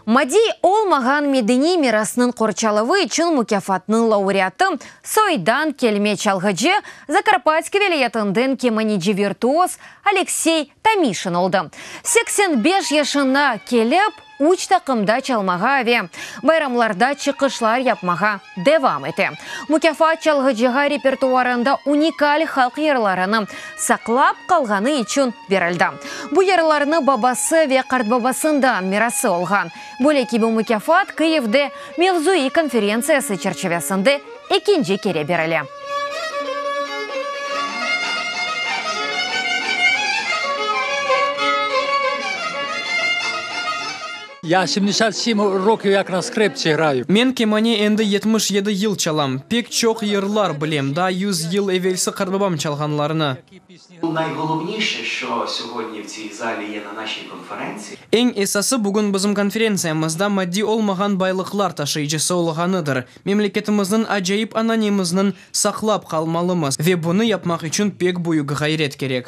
Maddiy olmağan medeniy mirasnıñ qorçalavı içün mukâfatnıñ laureatı, soydan kelme çalğıcı, Zakarpatskiy vilâyetinden kemaneci-virtuoz Aleksey Tomişin oldı. 85 yaşına kelip, üç taqımda çalmağa ve bayramlarda çıqışlar yapmağa devam ete. Mukâfat çalğıcığa repertuarında unikal halq yırlarını saqlap qalğanı içün berildi. Bu yırlarnı babası ve qartbabasından mirası olğan. Böyle kibi mukâfat Kıyivde mevzuiy konferentsiyası çerçivesinde ekinci kere berile. Ya 77 rokiv yak na skrıptsi ğrayu. Men kemane endi 77 yıl çalam. Pek çoq yırlar bilem, daa 100 yıl evelsi qartbabam çalğanlarını. Найголовніше, що сьогодні в цій залі є на нашій конференції. Eñ esası, bugün bizim konferentsiyamızda maddiy olmağan baylıqlar taşıyıcısı olğanıdır. Memleketimizniñ acayip ananemizniñ saqlap qalmalımız ve bunı yapmaq içün pek büyük ğayret kerek.